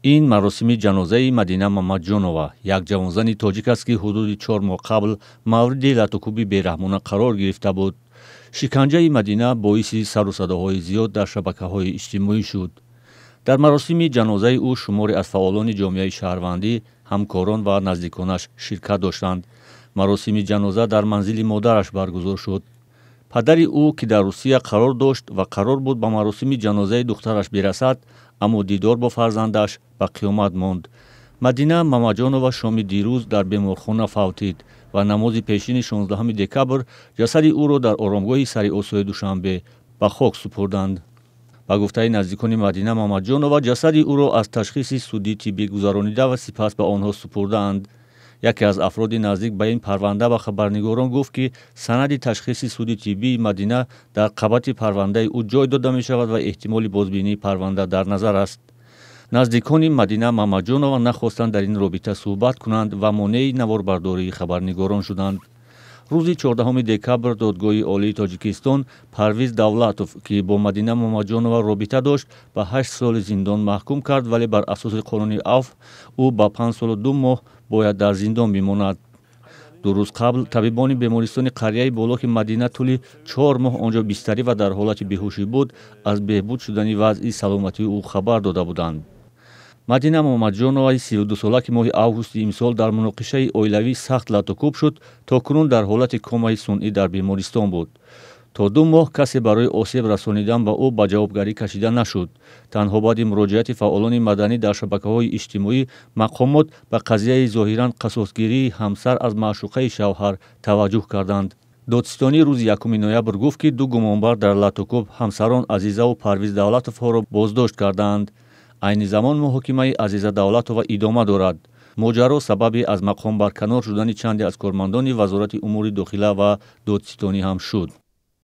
Ин маросими ҷанозаи Мадина Мамаҷонова, як ҷавонзани тоҷик аст, ки ҳудуди 4 моҳ қабл мавриди латукӯби бераҳмона қарор гирифта буд. Шиканҷаи Мадина боиси сару садоҳои зиёд дар шабакаҳои иҷтимоӣ шуд. Дар маросими ҷанозаи ӯ шуморе аз фаъолони ҷомеаи шаҳрвандӣ, ҳамкорон ва наздиконаш ширкат доштанд. Маросими ҷаноза дар манзили модараш баргузор шуд. Падари ӯ, ки дар Русия қарор дошт ва қарор буд ба маросими ҷанозаи духтараш бирасад, аммо дидор бо фарзандаш ба қиёмат монд. Мадина Мамаҷонова шоми дирӯз дар беморхона фавтид ва намози пешини 16 декабр ҷасади ӯро дар оромгоҳи Сари Осиёи Душанбе ба хок супурданд. Ба гуфтаи наздикони Мадина Мамаҷонова, ҷасади ӯро аз ташхиси судӣ тиббӣ гузаронида ва сипас ба онҳо супурдаанд. Яке аз афроди наздик ба ин парванда ба хабарнигорон гуфт, ки санади ташхиси суди тиббии Мадина дар қабати парвандаи ӯ ҷой дода мешавад ва эҳтимоли бозбинии парванда дар назар аст. Наздикони Мадина Мамаҷонова нахостанд дар ин робита суҳбат кунанд ва монеи наворбардории хабарнигорон шуданд. Рӯзи 14 декабр Додгоҳи Олии Тоҷикистон Парвиз Давлатов, ки бо Мадина Мамаҷонова робита дошт, ба 8 соли зиндон маҳкум кард, вале бар асоси қонуни афв ӯ ба 5 солу 2 моҳ бояд дар зиндон бимонад. 2 рӯз қабл табибони бемористони қарияи Боло, ки Мадина тӯли 4 моҳ он ҷо бистарӣ ва дар ҳолати беҳушӣ буд, аз беҳбуд шудани вазъи саломатии ӯ хабар дода буданд. Мадина Мамаҷоноваи 32сола, ки моҳи августи имсол дар муноқишаи оилавӣ сахт латукӯб шуд, то кунун дар ҳолати комаи сунъӣ дар бемористон буд. То 2 моҳ касе барои осеб расонидан ба ӯ ба ҷавобгарӣ кашида нашуд. Танҳо баъди муроҷиати фаъолони маданӣ дар шабакаҳои иҷтимоӣ мақомот ба қазияи зоҳиран қасосгирии ҳамсар аз маъшуқаи шавҳар таваҷҷӯҳ карданд. Додситонӣ рӯзи 1 ноябр гуфт, ки ду гумонбар дар латукӯб, ҳамсарон Азизаву Парвиз Давлатовҳоро боздошт кардаанд. Айни замон муҳокимаи Азиза Давлатова идома дорад. Моҷаро сабаби аз мақом барканор шудани чанде аз кормандони Вазорати умури дохила ва додситонӣ ҳам шуд.